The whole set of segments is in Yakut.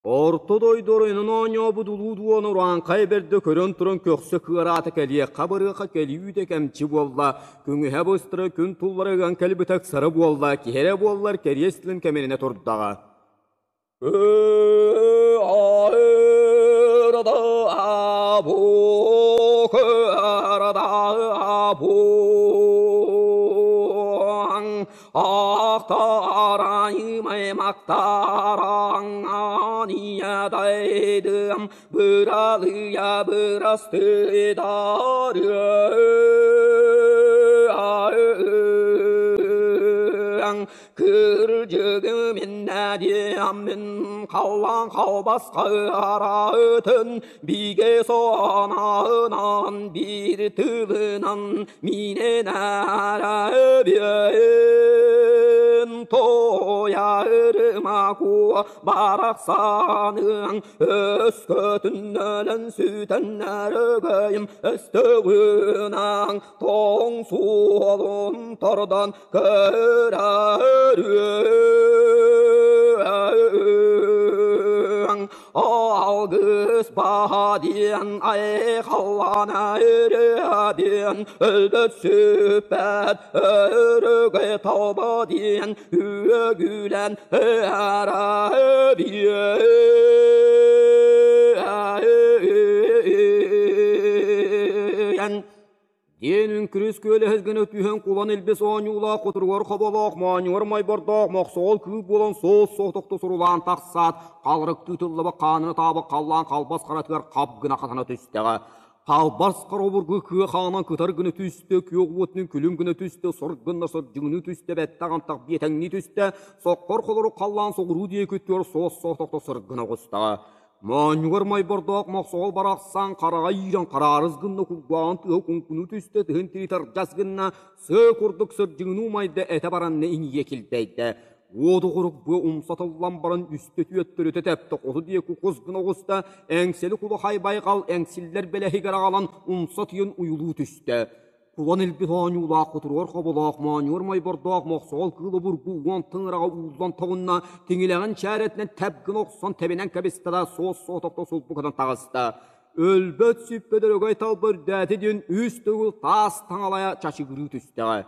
Орто дойду оройунан оонньообут улуу дуона урааҥхай бэрдэ көрөн туран көхсө кыараата кэлиэххэ барыахха кэлиитэ кэмчи буолла, күҥүһэ быстара күн туллара ыган кэлбитэ ыксара буолла, киһи эрэ буоллар кэриэс тылын кэмиринэ турдаҕа. Ахтарайымаймактараҥаниядайдым быралыйа бырастыйдарыаң Кырдьыгым иннэдиэммин халлаан халбас хараытын бигэ сонаынан биир тылынан минен арабиэн тоярыма куо барахсаныаң өскөтүннөлөн сүтэннэрөгөйүм өстөгүнаң тоң суолун тордон көрөрүөҥ алгыс баһа диэн айхаллана ырыа диэн өлбөт сүппэт өрөгөй тобо диэн үөгүлэн ыарабиэн Диэн үҥкүрүс күөлэһис гына түһэн кулан илбис оонньуулаах кутуругар хоболоох моонньугар мойбордоох мохсоҕол кыыл буолан суос соҕотохто сурулаан тахсаат халырык тыытыллыбыт хаанын ытаабыт халлаан халбас харатыгар хап гына хатана түстэҕэ. Халбас хара обургу кыа хаанан кытар гына түстэ, күөх уотунан күлүм гына түстэ, сор гынна сордьуҥнуу түстэ, бэттэх антах биэтэҥнии түстэ, соккор холорук халлаан соҕуруу диэки өттүгэр суос соҕотохто сыр гына оҕустаҕа. Моонньугар мойбордоох мохсоҕол барахсан хараҕа иирэн хараарыс гынна кулгааҕын тыаһа куҥкунуу түстэ, тыһын тиритэ ардьас гынна, сыа курдук сырдьыгыныы умайда, этэ баранна иҥиэ килбэйдэ. Уоту хорук быа умса тыллан баран үстэ түөттөрүтэ тэптэ, хоту диэки кус гына оҕуста, эҥсэли кулахай байҕал эҥсиллэр бэлэһигэр аҕалан умса тыйан уйулуу түстэ. Кулан илбит оонньуулаах кутуругар хоболоох моонньуур мойбордоох мохсоҕол кыыл обургу уон тыҥыраҕа ууллан тоҕунна, тиҥилэҕин чээрэтинэн тэп гына охсон тэбинэн кэбистэ да суос соҕотохто сулбу көтөн таҕыста. Өлбөт сүппэт өрөгөй талба үрдээтэ диэн үс төгүл таас таҥалайа чачыгырыы түстэҕэ.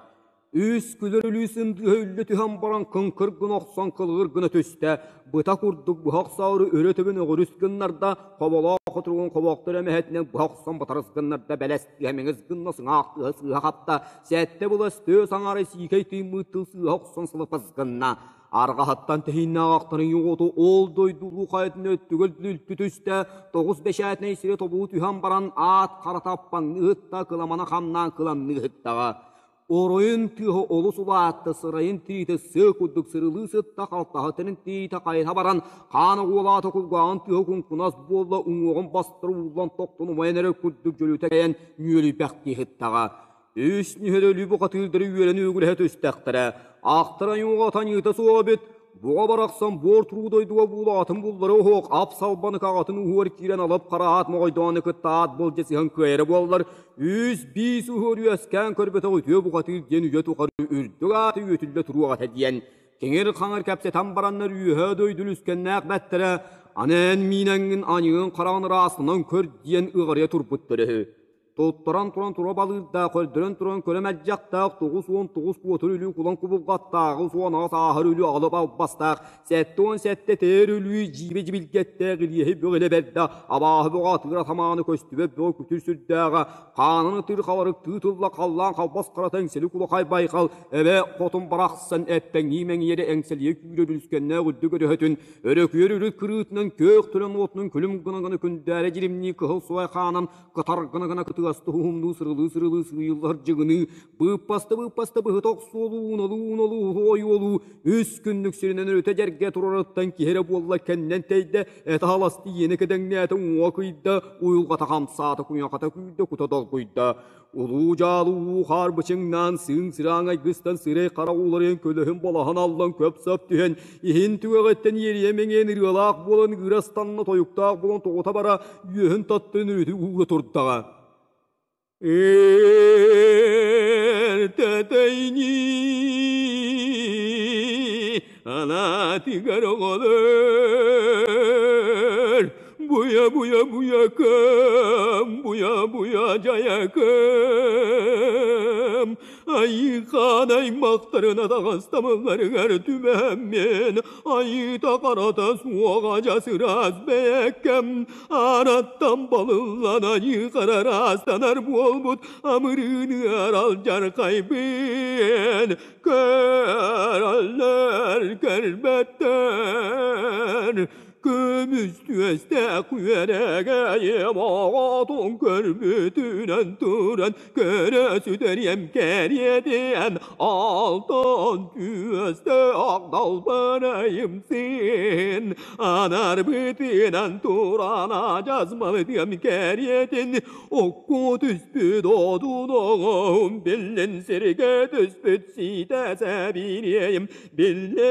Үс күлэр өлүү сындыыһа үллэ түһэн баран кыҥкыр гына охсон кылыгыр гына түстэ, быта курдук быһа охсоору өрө төбөн өҕүрүс гыннарда, хоболоох хотуругун хобоохтор эмэһэтинэн быһа охсон батарыс гыннарда, бэлэс тыаһа мэҥис гынна, сыҥаах тыаһа сыыһа хапта, сэттэ былас тыа саҥара сиикэй тыыммыт тыл сыыһа охсон сылыпас гынна. Арҕаһыттан тэһииннээх ахтарын юҕуту ол дойду улуу хайатын өттүгэр үлтү түстэ, тоҕус бэчээтинэй сири тобуу түһэн баран аат харата аппаҥныы ыһытта, кыламана хамнаан кыламныы ыһыттаҕа. Оройун тыаһа олус улаатта, сырайын тириитэ сыа курдук сырылыы сытта, халтаһытын тириитэ хайыта баран, хаан оҕуолаата кулгааҕын тыаһа куҥкунас буолла, уҥуоҕун бастара ууллан тохтон умайан эрэр курдук дьөлүтэ кэйэн нүөлүйбэхтии сыттаҕа. Үс нүһэр өлүү бухатыырдары үөрэн үөгүлэһэ түстэхтэрэ, ахтар айыҥа атаньыыта суох эбит, Буҕа барахсан буор туруу дойдуга буулаатын буллара оһох, ап салбаны хаҕатын уһуор киирэн алып хараат моҕойдоону кытта аат былдьа сыһан кыайара буоллар, үс биис уһуор үөскээн көрбөтөх үтүө бухатыыр диэн үйэ тухары үрдүк ааты үөтүллэ туруох этэ диэн киҥир-хаҥыр кэпсэтэн бараннар үөһээ дойду үлүскэннээх бэттэрэ аны эн миинэҥҥин аньыын хараҕын ыраастанан көр диэн ыҕарыйа турбуттар үһү. Туттаран туран тура балыырдаах, көрдөрөн туран көрө мэлдьэхтээх, 99 куотур өлүү кулан кубулҕаттааҕы суон аҕыс ааһар өлүү аҕалып албастаах, 77 тээр өлүү дьиибэ дьибилгэттээх илиэһи бөҕө илэ бэрдэ, абааһы бөҕө атыыра самааны көстүбэт бөҕө күтүр сүрдээҕэ, хаанын ытыыр халарык тыытылла халлаан халбас харата эҥсэли кулахай байҕал, эбэ хотун барахсан эппэҥнии мэҥиэрэ эҥсэлийэ күүрэр үлүскэннээх үрдүк өрөһөтүн өрөкүөр үрүт кырыытынан күөх төлөн уотунан күлүм гына гына күндээрэ дьиримнии кыһыл суой хаанан кытар гына-гына кытыаста уһумнуу сырылыы-сырылыы сыыйыллар дьыгыныы, быыппаста-быыппаста быһыта охсуолуу, уналыы-уналыы ойуолуу, үс күннүк сиринэн өрүтэ дьэргэ турарыттан киһи эрэ буолла кэннэн тэйдэ, этэ халасты иэнэ кэдэҥнээтэ, уҥуоҕа кыйда, уйулҕата хамсаата, куйахата күүрдэ, кута долгуйда. Улуу дьаалы уу хаар бычыҥнаан, сыыҥ сыраан айгыстан сырай хара ууларыйан көлөһүн балаһан аллан көп-сап түһэн, иһин түгэҕиттэн иэрийэ мэҥиэн ырыалаах буолан ыырастанна тойуктаах буолан тоҕута бара үөһүн таттын үрүтү уура турдаҕа. Эртэтэйни анаатыгар оҕолор. Буя буя буякам, буя буя дьайакам, Айыыхан аймахтарын атаҕастабылларыгар түбэһэммин, айыыта харата суоҕа дьасыраас бэйэккэм, Араттан балыллан айыы харараастанар буолбут амырыыны аралдьархайбын, Көрөллөр көрбөттөр Көмүс түөстээх үөрэгэйим оҕотун көрбүтүнэн туран көрө сүтэриэм кэриэтиэн алтан түөстээх далбарайым син анарбытынан туран адьас малытыам кэриэтин Окко түспүт одун оҕоһум биллин сиргэ түспүт сиитэ сэбириэйим биллин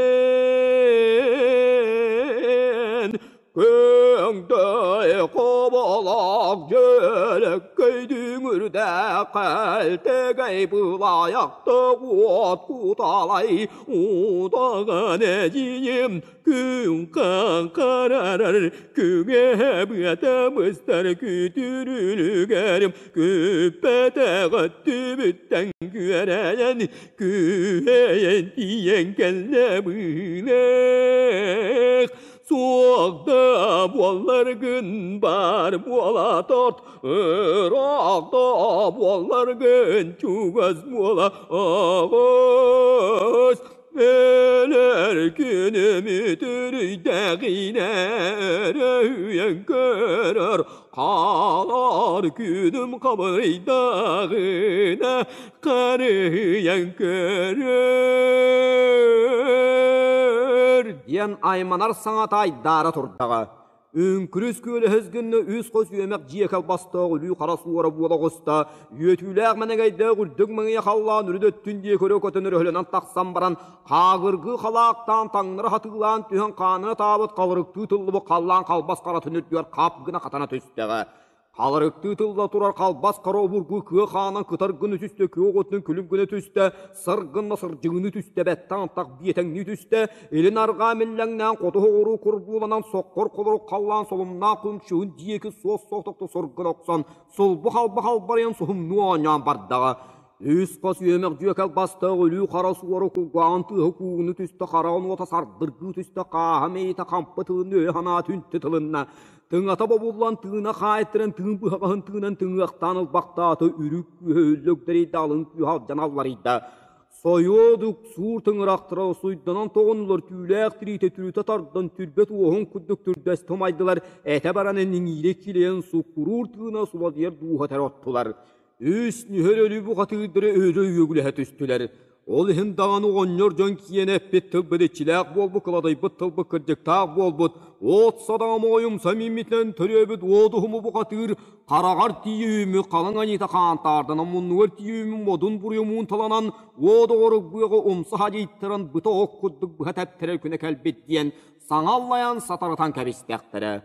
Көҥдөй хоболоох дьөлөккөй дүҥүрдээх кэлтэгэй былайахтык уот куталай утаҕан эдьиийим Күн хаҥхарарар, күҥэ быата быстар күтүрүлүгэрим, күппэтэх өттүбүттэн күөрэйэн, күһэйэн тиийэн кэллэ быылах. Суох да буолларгын бар буола торт, ыраах да буолларгын чугас буола оҕус. Өлөр күнүм үтүрүйдэҕинэ өрөһүйэн көрөр, хаалар күнүм хабырыйдаҕына харыһыйан көрөр диэн айманар саҥата айдаара турдаҕа. Үҥкүрүс күөлэһис гынна үс хос үөмэх дьиэ калбастаах өлүү хара суора буола оҕуста, үөтүүлээх мэнэгэйдээх үрдүк маҥыйа халлаан үрүт өттүн диэки өрө көтөн өрөһөлөнөн тахсан баран, хаагыргыы халаахтаан таҥнары хатыылаан түһэн хаанына таабыт халырыктыы тыллыбыт халлаан халбас харатын үрдүгэр хап гына хатана түстэҕэ. Халарыктыы тылла турар халбас хара обургу кыа хаанан кытар гына түстэ, күөх отун күлүм гына түстэ, сыр гынна сырдьыгыныы түстэ, бэттэн антах биэтэҥнии түстэ, илин арҕаа миллэҥнээн хоту оҕуруу курбууланан соккор холорук халлаан солумнаах кумчуун диэки суос соҕотохто сур гына охсон, сулбу халба халбарыйан суһумнуу оонньоон бардаҕа. Үс хос үөмэх дьүөкэл бастаах өлүү хара суора кулгааҕын тыаһа куугуну түстэ, хараҕын уота сардыргыы түстэ, хааһа мэйитэ хампа тылын өйө санаа түнтү тылынна. Тыҥата бобуллан тыына хаайтаран тыын быһаҕаһын тыынан тыҥыахтаан ылбахтаата үрүк күүһэ үллүктэрийдэ алын күүһэ алдьан алларыйда. Сойуодук суур тыҥырахтара суйданан тоҕуннулар түүлээх тириитэ түрүтэ тардан түрбэт уоһун курдук түрдэстэ умайдылар этэ баран иҥиирэ килийэн суккуруур тыына суладыйар дууһа тэр оттулар. Үс нүһэр өлүү бухатыырдары өрө үөгүлэһэ түстүлэр. Ол иһин даҕаны оҕонньор дьон киэнэ эппит тылбыт иччилээх буолбут, кыладайбыт тылбыт кырдьыктаах буолбут, от садаҥа моойумса мииммитинэн төрөөбүт уодуһуму бухатыыр хараҕар тиийүүмү халыҥ аньыыта хаантаарданан муннугар тиийүүмү модун буруйу муунталанан уот оҕорук быаҕа умса хадьыйтаран быта ох курдук быһа тэптэрэр күнэ кэлбит диэн саҥа аллайан сатарытан кэбистэхтэрэ.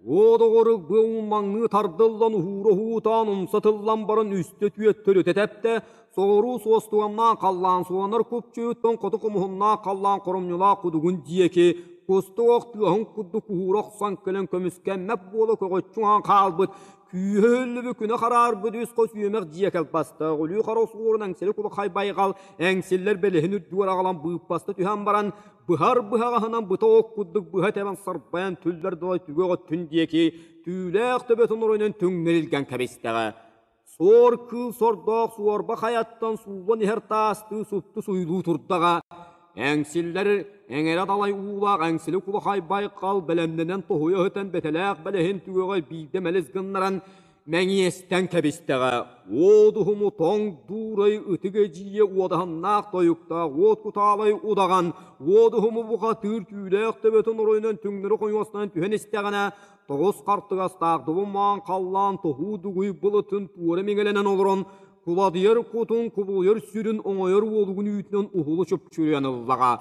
Уот оҕорук быа уммаҥныы тардыллан уһуура уһуутаан умса тыллан баран үстэ түөт төрүтэ тэптэ, соҕуруу суостуганнаан халлаан суонар купчуйуттан хоту хомуһуннаах халлаан хоромньулаах кудугун диэки кустук ох тыаһын курдук уһуура охсон кэлэн көмүскэммэт буола көҕөччү уһаан хаалбыт күүһэ өллүбү күнэ хараарбыт үс хос үөмэх дьиэ кэлбастаах өлүү хара суорун эҥсэли кулахай байҕал эҥсиллэр бэлэһин үрдүгэр аҕалан быыппаста түһэн баран быһар быһаҕаһынан быта ок курдук быһа тэбэн сарбайан түллэр далай түгэх өттүн диэки түүлээх төбөтүн оройунан түҥнэрилгэн кэбистэҕэ. Суор кыыл сордоох суорба хайаттан сууллан иһэр таастыы супту суйлуу турдаҕа. Эҥсиллэр эҥэрэ далай уулаах эҥсили кулахай байҕал бэлэмнэнэн тоһуйа өтөн бэтэлээх бэлэһин түгэҕэ биирдэ мэлис гыннаран Мэҥиэстэн кэбистэҕэ, уодуһуму тоҥ дуурай ытык эдьиийэ уодаһыннаах тойуктаах уот кутаалай удаҕан, уодуһуму бухатыыр түүлээх төбөтүн оройунан түҥнэри хойуостанан түһэн истэҕинэ, тоҕус хартыгастаах дубун маан халлаан тоһуу дугуй былытын туора миҥэлэнэн олорон, куладыйар кутун кубулуйар сүрүн оҥойор уолугун үүтүнэн уһулу чупчуруйан ыллаҕа.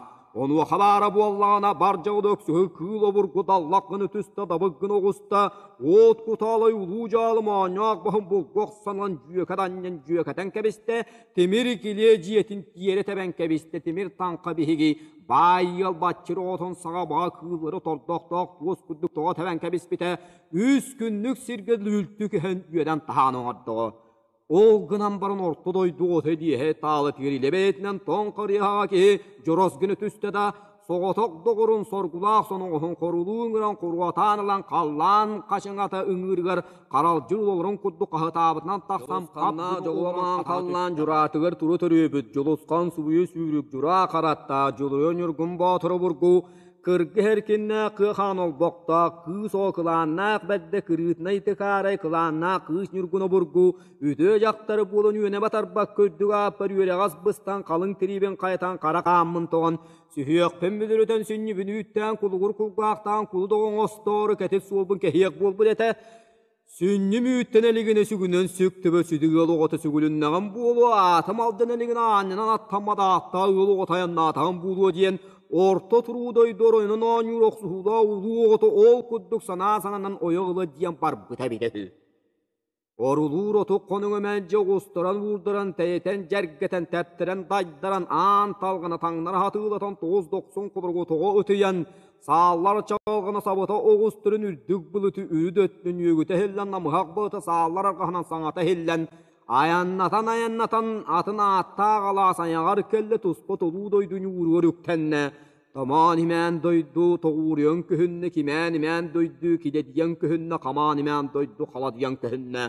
Онуоха баара буоллаҕына бар дьоҕуду өксүһү кыыл обургу даллах гына түстэ, дабык гына оҕуста, уот кутаалай улуу дьаалы моонньоох баһын булгу охсон дьүөкэт анньан дьүөкэтэн кэбистэ, тимир килиэ дьиэтин тиэрэ тэбэн кэбистэ, тимир таҥха биһиги баай ыал баччыр оҕотун саҕа баҕа кыыллары тордохтоох туос курдук тоҕо тэбэн кэбиспитэ, үс күннүк сиргэ лүлтү көһөн үөдэн таһаан оҥордоҕо. Ол гынан баран орто дойду ото диэһэ таалатыгар илэ бэйэтинэн тоҥ харыйаҕа киһи дьорос гына түстэ да, соҕотох доҕорун соргулаах соноҕоһун хорулуу ыҥыран хоруотаан ылан халлаан хачыҥата ыҥыырыгар харалдьыр олорон курдук хаһытаабытынан тахсан Дьулусханнаах дьолуомаан халлаан дьураатыгар туру төрүөбүт Дьулусхан субуйу сүүрүк дьураа хараттаах Дьулуйа Ньургун Боотур обургу Кыргыс эркиннээх кыа-хаан олбохтоох, кыыс оҕо кылааннаах бэрдэ кырыытынай тыкаарай кылааннаах кыыс ньургун обургу, үтүө дьахтары буолан үөнэ батарбакка үрдүк ааппар үөрэҕэс быстан халыҥ тириибин хайатан хара хааммын тоҕон, сүһүөхпүн мүлүрүтэн сүнньүбүн үүттээн кулугур кулгаахтаан кулу доҕоҥ остоору кэтит суолбун кэһиэх буолбут этэ. Сүнньүм үүттэн илигинэ сүгүнэн сүк төбө сүдү ыал оҕото сүгүлүннэҕим буолуо, аатым алдьана илигинэ аанньанан аттаммат ааттаах ыал оҕото айаннаатаҕым буолуо диэн орто туруу дойду оройунан оонньуур охсуһуулаах улуу оҕото ол курдук санаа сананан ойох ыла диэн барбыта эбитэ үһү. Орулуур оту хонуҥа мэлдьи оҕустаран уурдаран тэйитэн дьэргэтэн тэптэрэн дайдаран аан талҕана таҥнара хатыылатан тоҕус дохсун холоругу тоҕо ытыйан Сааллар чаҕылҕана сабыта оҕустарын үрдүк былыты үрүт өттүн үөгүтэ иһиллэн намыһах былыта сааллар арҕаһынан саҥата иһиллэн айаннатан-айаннатан атын ааттаах алаас айаҕар кэллэ туспа толуу дойду ньууругар үктэннэ. Томоон-имээн дойду тоҕууруйан көһүннэ, кимээн-имээн дойду кидэтийэн көһүннэ, хамаан-имээн дойду халадыйан көһүннэ.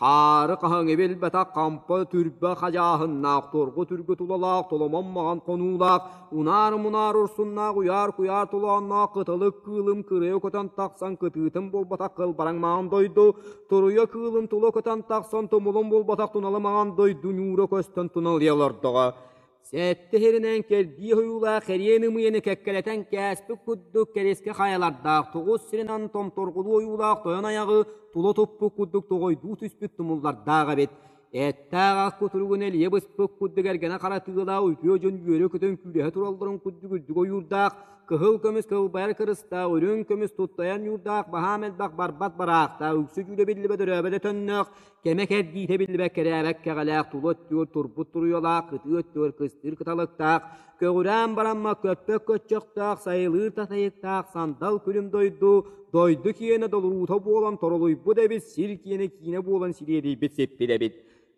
Хаары хаһыҥы билбэтэх хампа түрбэ хадьааһыннаах, торҕу түргү тулалаах, толомон маҕан хонуулаах, унаар-мунаар урсуннаах, уйаар-куйаар толоонноох кыталык кыылым кырыйа көтөн тахсан кытыытын булбатах кылбараҥ маҥан дойду, туруйа кыылым тула көтөн тахсан тумулун булбатах туналы маҥан дойду ньуура көстөн туналыйа олордоҕо. Сэттэ иһэринэн кэрдии ойуулаах эриэн ымыйаны кэккэлэтэн кээспит курдук кэрискэ хайалардаах тоҕус сиринэн томторҕолуу ойуулаах тойон айаҕы тула туппут курдук тоҕойдуу түспүт тумуллардаах эбит. Эттээх ах кутуругун элийэ быспыт курдук эргэнэ хара тыалаах үтүө дьон үөрэ көтөн күүрэһэ туралларын курдук үрдүк ойуурдаах Кыһыл көмүс кылбайар кырыстаах, үрүҥ көмүс туттайар ньуурдаах, баһаам элбэх барбат бараахтаах, үксү дьүүлэ биллибэт өрөөбөтө төннөөх, кэмэ кэрдиитэ биллибэт кэрээбэт кэҕэлээх, тула өттүгэр турбут туруйалаах, кытыы өттүгэр кыстыыр кыталыктаах, көҕүрээн барамма көппөт көччөхтөөх, сайылыыр татайыктаах, сандал күлүм дойду, дойду киэнэ долуруута буолан торолуйбут эбит, сир киэнэ киинэ буолан сириэдийбит сиппит эбит.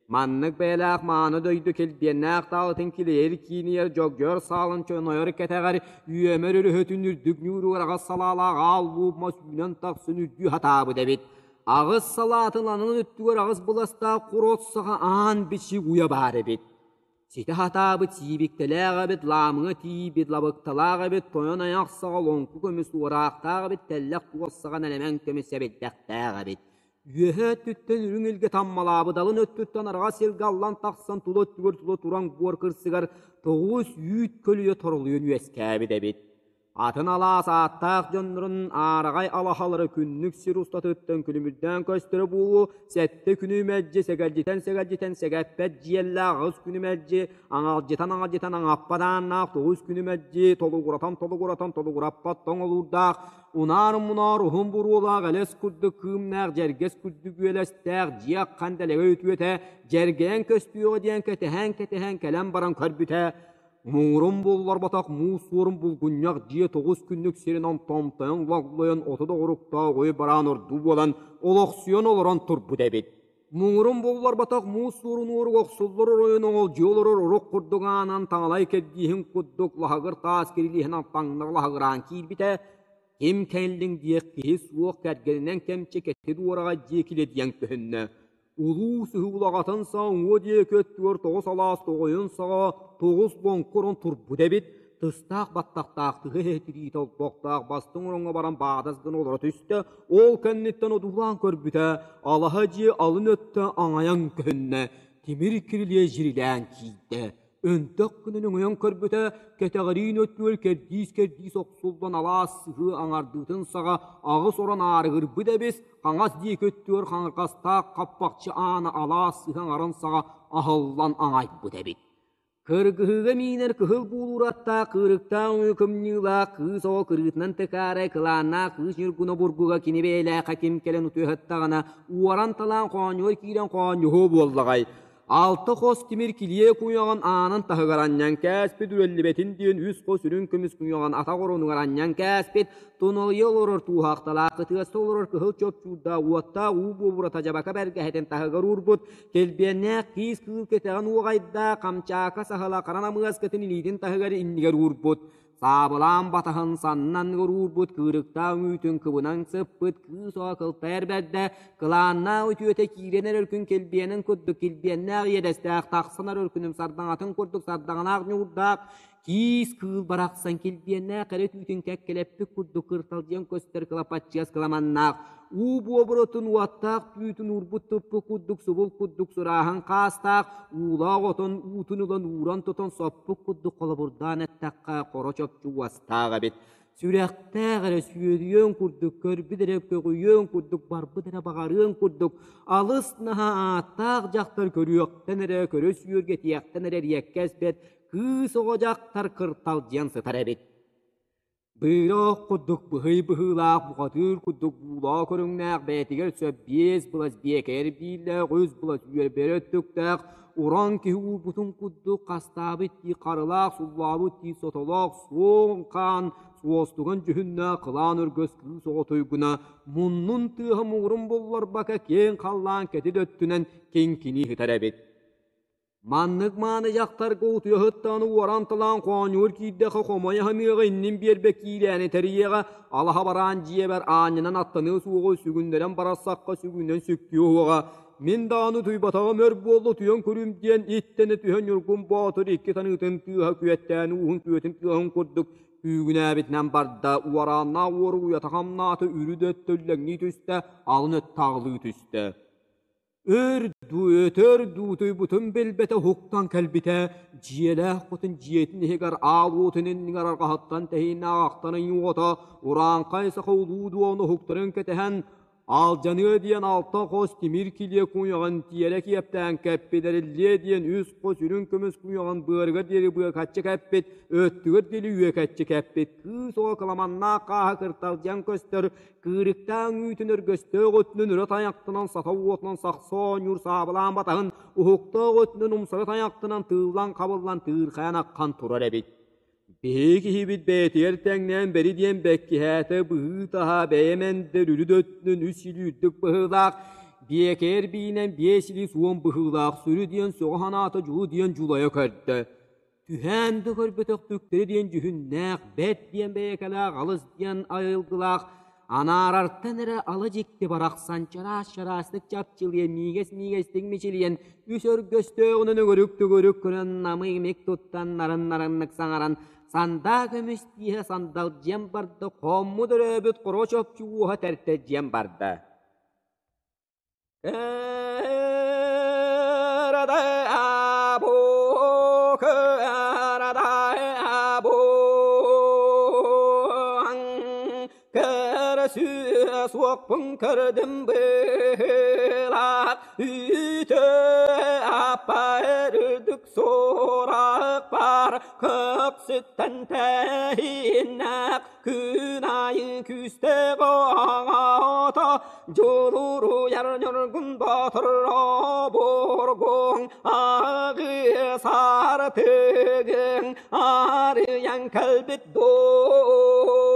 Маннык бэйэлээх мааны дойду килбиэннээх таалытын килэйэр киинигэр дьогдьойор саалын чонойор кэтэҕэр үөмэр өрүһүтүн үрдүк ньууругар аҕыс салаалаах аал лууп мас үүнэн тахсан үрдүү хатаабыт эбит. Аҕыс салаатын анын өттүгэр аҕыс быластаах курот саҕа аан бичик уйа баар эбит. Ситэ хатаабыт сиибиктэлээх эбит, лаамыҥа тиийбит лабыкталаах эбит, тойон айах саҕа лоҥку көмүс уораахтаах эбит, тэллэх туос саҕа нэлэмэн көмүс сэбирдэхтээх эбит. Үөһэ өттүттэн үрүҥ илгэ таммалаабыт, алын өттүттэн араҕас сиргэ аллан тахсан тула өттүгэр тула туран буор кырсыгар тоҕус үүт көлүйэ торолуйан үөскээбит эбит. Атын алаас ааттаах дьоннорун аараҕай алаһалара күннүк сир устатыттан күлүмүрдээн көстөрө буолуо, сэттэ күнү мэлдьи сэгэлдьитэн-сэгэлдьитэн сэгэппэт дьиэллээх аҕыс күнү мэлдьи аҥалдьытан-аҥалдьытан аҥаппат ааннаах тоҕус күнү мэлдьи толугуратан-толугуратан толугураппат тоҥ олуурдаах Унаар-мунаар уһун буруолаах элэс курдук кыымнаах дьэргэс курдук үөлэстээх дьиэ аххан дэлэгэй үтүөтэ дьэргэйэн көстүөҕэ диэн кэтэһэн-кэтэһэн кэлэн баран көрбүтэ муҥурун булларбатах муус суорун булгунньах дьиэ тоҕус күннүк сиринэн томтойон логлойон оту доҕоруктаах ой бараан ордуу буолан олохсуйан олорон турбут эбит. Муҥурун булларбатах муус суорун уорук охсуллар оройун оҥолдьуйа олорор орук курдук аанан таҥалай кэрдииһин курдук лаһыгыр таас кирилиэһинэн таҥнары лаһыгыраан киирбитэ, ким кэллиҥ диэх киһи суох кэргэнинэн кэмчи кэтит уораҕай дьиэ килэдийэн көһүннэ. Улуу сыһыылаҕатын саҕа уҥуо диэки өттүгэр тоҕус алаас тоҕойун саҕа тоҕус лоҥкурун турбут эбит, тыстаах баттахтаах тыһы эһэ тириитэ олбохтоох бастыҥ ороҥҥо баран баадас гына олоро түстэ, ол кэнниттэн одуулаан көрбүтэ, алаһа дьиэ алын өттө аҥайан көһүннэ, тимир кирилиэ дьирилээн киирдэ. Өнтөх гынан өҥөйөн көрбүтэ, кэтэҕириин өттүгэр кэрдиис-кэрдиис охсуллан алаас сыһыы аҥардыытын саҕа аҕыс орон аарыгырбыт эбис, хаҥас диэки өттүгэр хаҥырҕастаах хаппахчы аана алаас сыһыы аҥарын саҕа аһыллан аҥайбыт эбит. Кыргыһыыга миинэр кыһыл буулуур аттаах кыырыктаах үҥүү кымньыылаах кыыс оҕо кырыытынан тыкаарай кылааннаах кыыс Ньургуна обургуга кини бэйэлээххэ ким кэлэн утуйа сыттаҕына уоран-талаан хоонньугар киирэн хоонньуһуо буоллаҕай. Алта хос тимир килиэ куйаҕын аанын таһыгар анньан кээспит үрэллибэтин диэн үс хос үрүҥ көмүс куйаҕын атах оронугар анньан кээспит туналыйа олорор тууһахталаах кытыаста олорор кыһыл чопчуурдаах уоттаах уу буобурата дьабака бэргэһэтин таһыгар уурбут килбиэннээх киис кыыл кэтэҕин уоҕайдаах хамчаака саһыла хара намыаскытын илиитин таһыгар иннигэр уурбут Саабылаан батаһын саннан уурбут кыырыктаах үүтүн кыбынан сыппыт кыыс оҕо кылтайар бэрдэ, кылааннаах үтүөтэ киирэн эрэр күн килбиэнин курдук килбиэннээх иэдэстээх тахсан эрэр күнүм сардаҥатын курдук сардаҥалаах ньуурдаах киис кыыл барахсан килбиэннээх эрэ түүтүн кэккэлэппит курдук кырталдьыйан көстөр кылапаччыас кыламаннаах уу буобурутун уоттаах түүтүн уурбут туппут курдук субул курдук сурааһын хаастаах уулаах отон уутун ылан ууран тутан соппут курдук холобурдаан эттэххэ хоро чопчу уостаах эбит сүрэхтээх эрэ сүөрүйүөн курдук көрбүт эрэ көҕүйүөн курдук барбыт эрэ баҕарыан курдук алыс наһаа ааттаах дьахтар көрүөхтэн эрэ көрө сүөргэтиэхтэн эрэ эриэккэспэт кыыс оҕо дьахтар кырталдьыйан сытар эбит Быыра курдук быһый быһыылаах, бухатыыр курдук буулаа көрүҥнээх, бэйэтигэр сөп биэс былас биэкэр бииллээх, үс былас үөрбэрэ өттүктээх, уран киһи уурбутун курдук хастаабыт дии харылаах, суллаабыт дии сотолоох, суон хаан, суостуган дьүһүннээх кылаан өргөс кыыс оҕо туйгуна, муннун тыаһа муҥурун булларбакка киэҥ халлаан кэтит өттүнэн киҥкинии сытар эбит. Маннык мааны дьахтарга утуйаһыттан уоран-талаан хоонньуур киирдэххэ хомойо ханыаҕа иннин биэрбэ киирээни тэрийиэҕэ, алаһа бараан дьиэбэр аанньанан аттаныа суоҕу сүгүннэрэн барарсахха сүгүнэн сүктүө уоҕа. Мин даҕаны утуйбатаҕым өр буолла утуйан көрүүм диэн иттэнэ түһэн Ньургун Боотур икки таныытын тыаһа күөттээн ууһун күөтүн тыаһын курдук күүгүнээбитинэн барда, уорааннаах уору уйата хамнаата, үрүт өттө үллэҥнии түстэ, алын өттө аҕылыы түстэ. Өр дуу, өтөр дуу утуйбутун билбэтэ уһуктан кэлбитэ, дьиэлээх хотун дьиэтин иһигэр аал уотун иннигэр арҕаһыттан тэһииннээх ахтан уота урааҥхай саха улуу дуон уһуктарын кэтэһэн алдьаныа диэн алта хос тимир килиэ куйаҕын тиэрэ киэптээн кэппит эриллиэ диэн үс хос үрүҥ көмүс куйаҕын быарыгар диэри быакаччы кэппит өттүгэр диэри үөкэччи кэппит кыыс оҕо кыламаннаах хааһа кырталдьыйан көстөр Кыырыктаах үүтүн өргөстөөх өттүнэн өрө тайахтанан саха уотунан сахса оонньуур саабылаан батаһын уһуктаах өттүнэн умсары тайахтанан тыыллан-хабыллан тыырхайан аххан турар эбит. Биһиги киһибит бэйэтигэр тэҥнээн бэри диэн бэккиһээтэ быһыы-таһаа бэйэм эндэр үрүт өттүнэн үс илии үрдүк быһыылаах, биэкэр биинэн биэс илии суон быһыылаах сүрү диэн сөҕө санаата дьулу диэн дьулайа көрдө. Түһээн да көрбөтөх түктэри диэн дьүһүннээх, бэрт диэн бэйэкэлээх, алыс диэн айылгылаах, анаарартан эрэ ала дьикти барахсан чараас-чараастык чапчылыйан, миигэс-миигэстик мичилийэн, үс өргөстөөҕүнэн өгөрүк-төгөрүк көрөн намый-имик туттан нарын-нарыннык саҥаран, сандаа көмүс тииһэ сандалдьыйан барда, хоммут өрөөбүт хоро чопчу уоһа тэртэдьийэн барда. Суохпун көрдүм быһыылаах үтө аппа үрдүк суорах бар көксүттэн тэһииннээх күн аайы күүстээх оҕото Дьулуруйар ньургун боотур обургуҥ аҕыы саартыгыҥ арыйан кэлбит дуоҥ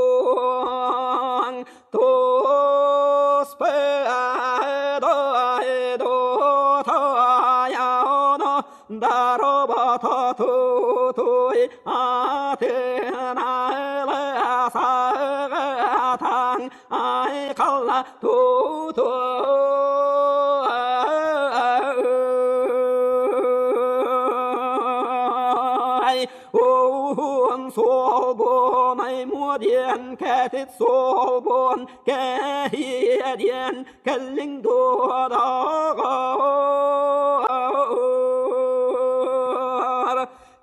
туспа даробото тутуй атын сағатаң айқалла тутуй уһун суолбун муодиэн кэтит суолбун кэһиэдиэн кэллиҥ дуодаҕар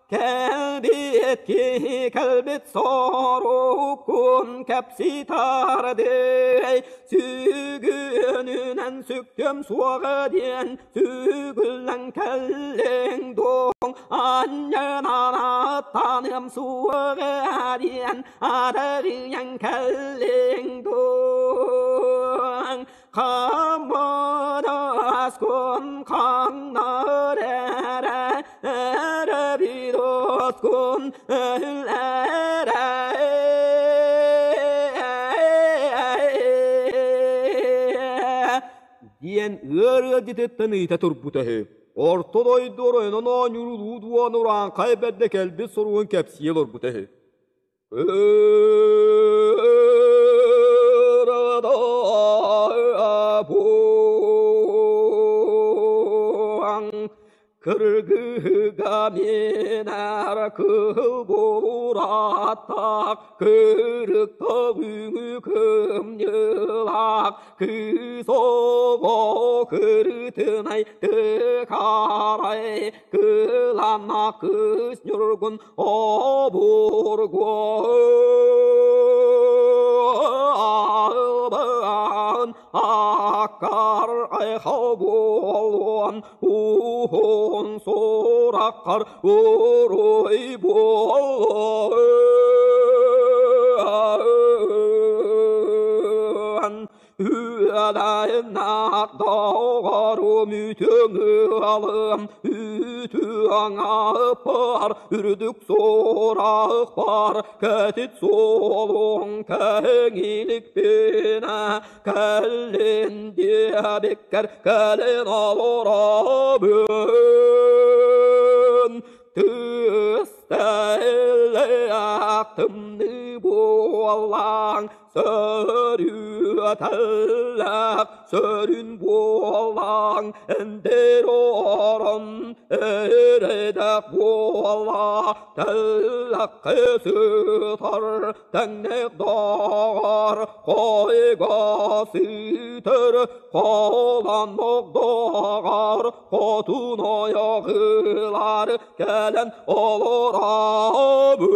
Кэлбит киһи кэлбит соруккун кэпсии тардый сүгүнүнэн сүктүм суоҕа диэн сүгүллэн кэллиҥ дуо. буолуоҥ Анньынааттаныам суоҕа диэн Адарыйан кэллиҥ дуо Хаммадаскун хаҥнар эрэ Эрэбидоскун өлөрэ диэн ыар ыалдьытыттан ыйыта турбута үһү. Орто дойду оройунан оонньуур улуу дуон урааҥхай бэрдэ кэлбит суругун кэпсии олорбута үһү. Кыргыһыга минэр кыһыл бурааттаах, кырыкта үҥү кымньылаах, кыыс оҕо кырытынай тыкарай, кылана кыыс ньургун обургу албан аккар айхал буолуон уһун сураххар уруй буолуон Үөлэйнээх доҕорум үтүөҥ ыалым, үтүөҥ аппар, үрдүк суорахпар, кэтит суолуҥ кэҥииликпинэ, кэллин диэбиккэр кэлин олоробун. Тыстэллээх тымныы буоллаҥ, Сөрүөтэллээх сөрүн буолаҥ, эндэр орон эрэдэх буола, тэллэххэ сытар тэҥнэх доҕор, хойго сытар холоннох доҕор, хотун ойоҕылар кэлэн олоробун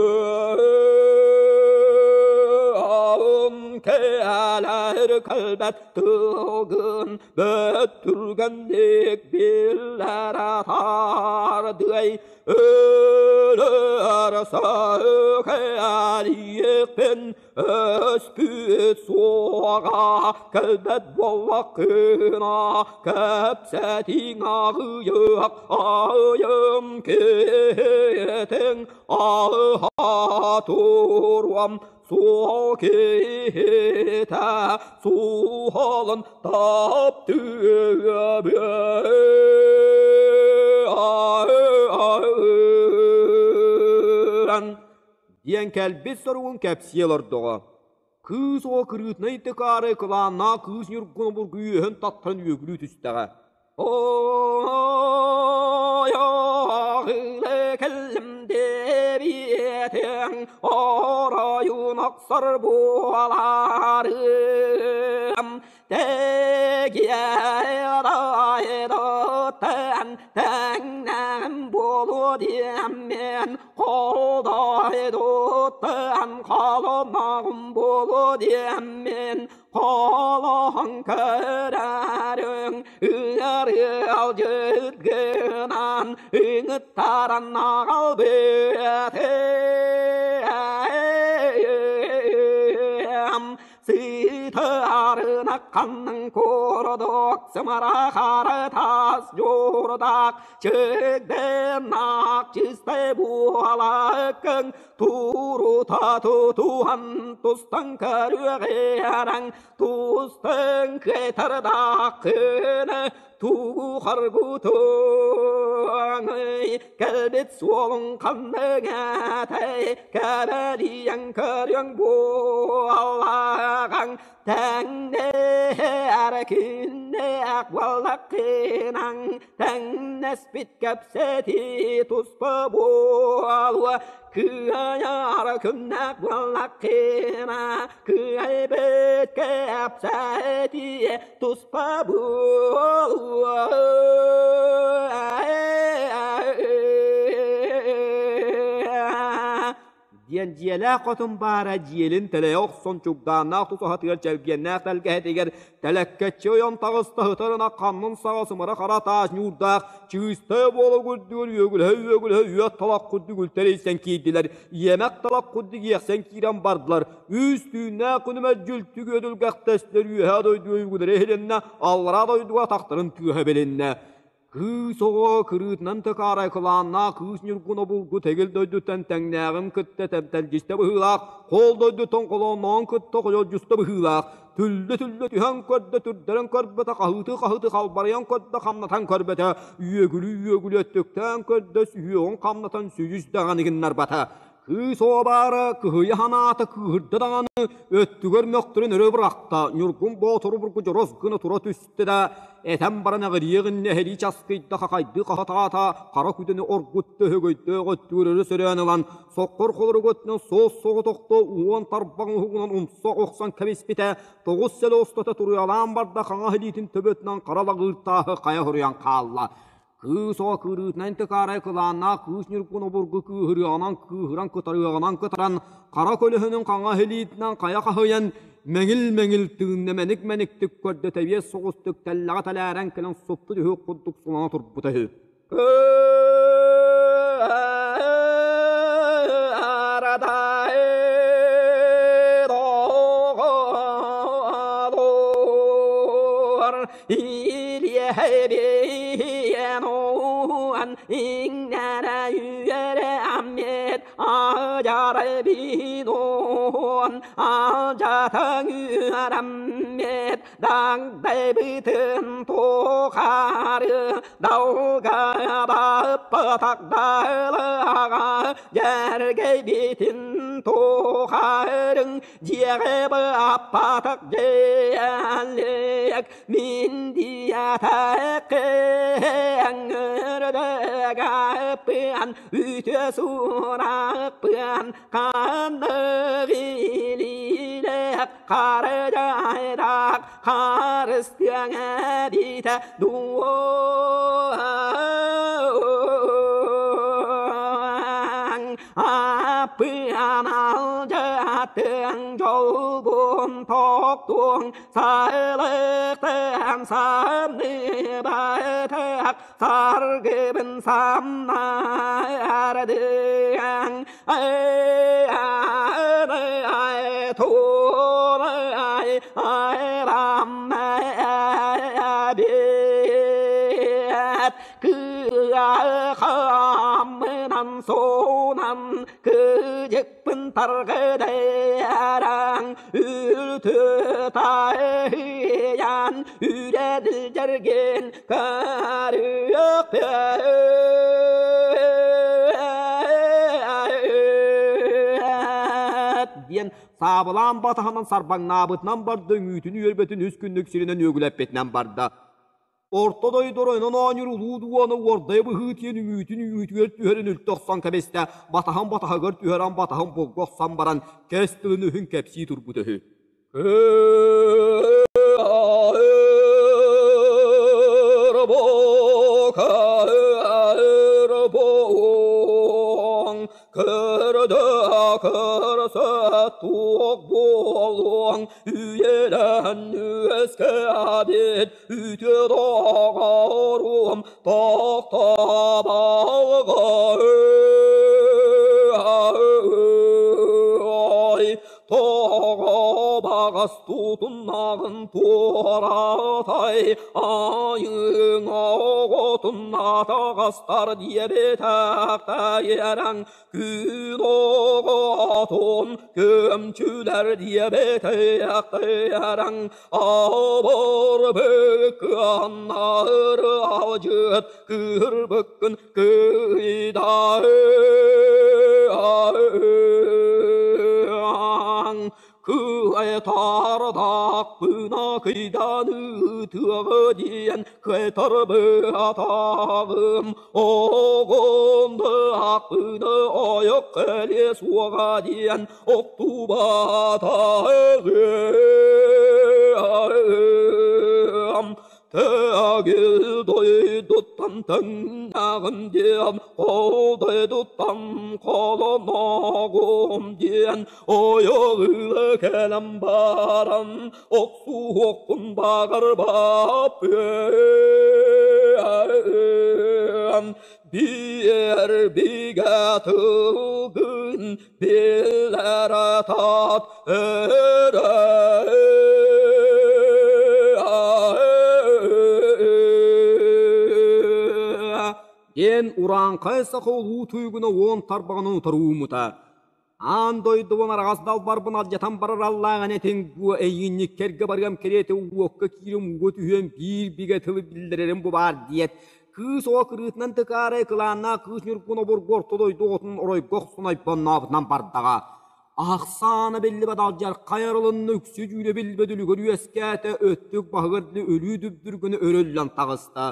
кэлэр кэлбэт тылгын бөттүргэнник биллэрэ тардыай өлөр сөхэлиэхпин Өспүт суоҕа кэлбэт буоллаххына, кэпсэтиҥ аҕыйах айым киһитиҥ аһа туруом суол киһитэ суһалын таптыа диэн кэлбит соругун кэпсии олордоҕо. Кыыс оҕо кырыытынай тыкаары кылааннаах кыыс Ньургун обургу үөһүн таттаран үөгүлүү түстэҕэ. Кэллим диэбиэтиҥ оройун охсор буоларым Тэгиэрайдотан тэҥнэм буолуо диэммин Холдойдуттан холоноҕум буолуо диэммин Холоһон көрөрүҥ ыарыалдьыт гынан ыҥыттаран аҕалбытым Сыытарына ханныҥ курдук сымара хара таас дьуурдаах чыгдыннаах чистай буолаккын турута тутуһан тустан көрүөҕэрэҥ тустан кытардааххына тугу харгутуоҥый кэлбит суолуҥ ханнык этэй кэбэлийэн көрүөҥ буоллаҕаҥ тэҥнэһэр күннээх буоллаххынаҥ тэҥнэспит кэпсэтии туспа буолуо кыайар күннээх буоллаххына кыайбыт кэпсэтии туспа буолуо Диэн дьиэлээх хотун баара дьиэлин тэлэйэ охсон чугдааннаах тусаһатыгар чэлгиэннээх тэлгэһэтигэр тэлэккэччи ойон таҕыста сытар ынах ханнын саҕа сымара хара таас ньуурдаах чыыстай буола курдугар үөгүлэһэ-үөгүлэһэ үөт талах курдук үлтэрийсэн киирдилэр, иэмэх талах курдук иэхсэн киирэн бардылар. Үс түүннээх күнүмэр дьүлтү күөдүлгэхтэстилэр үөһээ дойдуга үгүлэрэ иһилиннэ, аллараа дойдуга атахтарын тыаһа билиннэ. Кыыс оҕо кырыытынан тыкаарай кылааннаах кыыс Ньургун обургу тэгил дойдуттан тэҥнээҕин кытта тэптэлдьистэ быһыылаах, хоол дойдуттан холоонноҕун кытта хойолдьуста быһыылаах, түллэ-түллэ түһэн көрдө, түрдэрэн көрбөтө, хаһыытыы-хаһыытыы халбарыйан көрдө, хамнатан көрбөтө, үөгүлүү-үөгүлүү өттүктээн көрдө, сүһүөҕүн хамнатан сүдьүс даҕаны гыннарбата. Кыыс оҕо кыһыйа санаата кыыһырда даҕаны, өттүгэр мөхтөрөн өрө бырахта, Ньургун Боотуру бургу дьорос гына тура түстэ да, этэн баран эҕириэҕин нэһилии часкыйда хахайдыы хахатаата, хара күдэни оргутта өһөгөйдөөх өттүгэр өрө сөрөөн ылан, соккор холорук өттүнэн суос соҕотохто уон тарбаҕын уһугунан умса охсон кэбиспитэ, тоҕус сэлэ устата туруйалаан барда хаҥас илиитин төбөтүнэн хара лаҕыыр тааһы хайа хоруйан хаалла. Кыыс оҕо кыырыытынан тыкаарай кылааннаах кыыс Ньургун обургу кыыһырыаҕынан кыыһыран кытарыаҕынан кытаран, хара көлөһүнүн хаҥас илиитинэн хайа хаһыйан, мэҥил-мэҥил тыынна мэник-мэниктик көрдө тэбиэс соҕустук тэллэҕэ тэлээрэн кэлэн супту түһүөх курдук сулана турбута үһү. Мин диэтэккэҥҥэрдэгаппыан үтүө сурааппыан ханнык илиилээх харыдайдаах харыстыаҥ эбитэ дуо Аппыан алдьаттыаҥ дьолгун токтуоҥ Сайлыктан самныбатах саргыбын самнардыаҥ ай туолай айраммабит кыахаммынан суунан кыдьыкпын таргыдайараҥ үлтү тайыйан үрэлдьэргин көрүөхпүт диэн саабылаан батаһынан сарбаҥнаабытынан барда, үҥүүтүн үөрбэтин үс күннүк сиринэн үөгүлэппитинэн барда. Орто дойду оройунан оонньуур улуу дуона уордайа быһыытыйан үҥүүтүн үҥүүтүгэр түһэрин үлтү охсон кэбистэ, батаһын батаһыгар түһэрэн батаһын булгу охсон баран, кэс тылын үһүн кэпсии турбут үһү. Көрдө көрсө туох буолуоҥ үйэлэн үөскээбит үтүө доҕорум тохтобалгай Тоҕо баҕас тутуннаҕын туоратай, айыҥ оҕотун атаҕастар диэбэтэхтэйэрэҥ, күн оҕотун көмчүлэр диэбэтэхтэйэрэҥ, абыр быкканнар алдьыт кыырбыккын кыйдаан Кыайтардахпына кыйданы тыаҕа диэн кыайтарбатаҕым оҕондахпына ойох кэлиэ суоҕа диэн охтубатаҕым Тагил дойдуттан дойдуттан тэҥнээҕим диэн, ол дойдуттан холоноҕум диэн, ойоҕула кэлэн баран охсуһуохпун баҕарбаппын. Биир бигэ тылгын биллэр тат Диэн урааҥхай саха улуу туйгуна уон тарбаҕын утары ууммута. Аан дойдубун араҕас далбарбын алдьатан барар аллааҕын этиҥ дуо эйиинньиккэргэ барыам кэриэтэ уокка киирим ууга түһүөм биир бигэ тылы биллэрэрим бу баар диэт кыыс оҕо кырыытынан тыкаарай кылааннаах кыыс Ньургун обургу орто дойду оҕотун оройго охсун ойбоннообутунан бардаҕа. Ахсаана биллибэт алдьархай арылынна үксү дьүүлэ биллибэт үлүгэр үөскээтэ өттүк баһыгар өлүү дүбдүргүнэ өрөллөн таҕыста.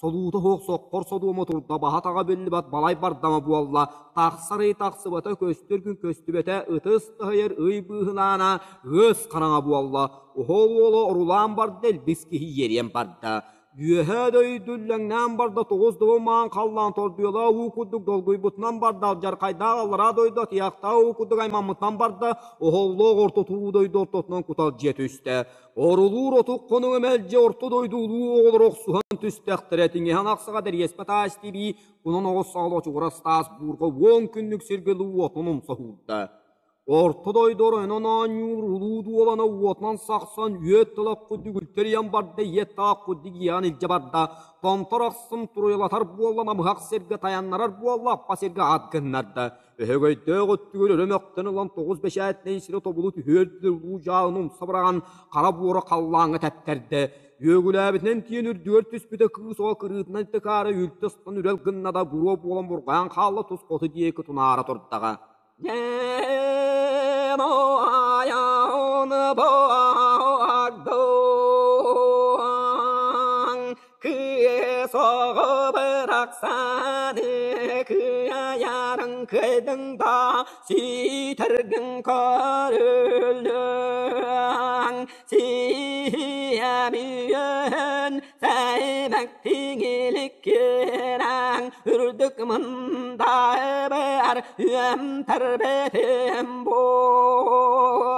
Солуута суох соххор содуома турда, баһа-таҕа биллибэт балай бардама буолла, тахсар ый тахсыбата, көстөр күн көстүбэтэ, ытыс таһыйар ый быыһылаана ыас хараҥа буолла, оһол уола орулаан барда, илбис киһи иэриэн барда. Үөһээ дойду үллэҥнээн барда, тоҕус добун маан халлаан тордуйалаах уу курдук долгуйбутунан барда, алдьархайдаах аллараа дойду атыйахтаах уу курдук аймаммытынан барда, оһоллоох орто туруу дойду ортотунан куталдьыйа түстэ. Орулуур отук хонуга мэлдьи орто дойду улуу оҕолоро охсуһан түстэхтэрэ, тиҥэһэн ахсаҕа дэриэспэ таас тибии, кунан оҕус саҕала очугурас таас буурҕа уон күннүк сиргэ уотун умса уурда. Орто дойду оройунан оонньуур улуу дуолана уотунан сахсан үөт тылах курдук үлтэрийэн барда, иэт таах курдук иэҕэн илдьэ барда, томтор ахсын туруйалатар буолла, намыһах сиргэ тайаннарар буолла, аппа сиргэ ат гыннарда. Өһөгөйдөөх өттүгэр өрө мөхтөн ылан тоҕус бэчээтинэй сири тобулу түһүөр улуу дьаалыны умса быраҕан хара буора халлааҥҥа тэптэрдэ. Үөгүлээбитинэн тиийэн үрдүгэр түспүтэ кыыс оҕо кырыытынан тыкаара үлтү ыстан үрэл гынна да буруо буолан бурҕайан хаалла тус хоту диэки тунаара турдаҕа. Кыыс оҕо барахсаны кыайарыҥ кыайдыҥ да ситэргин көрүллүҥ сиэмийэн сэймэк тиҥиликкинэҥ үрдүк мындайбар үөмтэрбитим буолуоҥ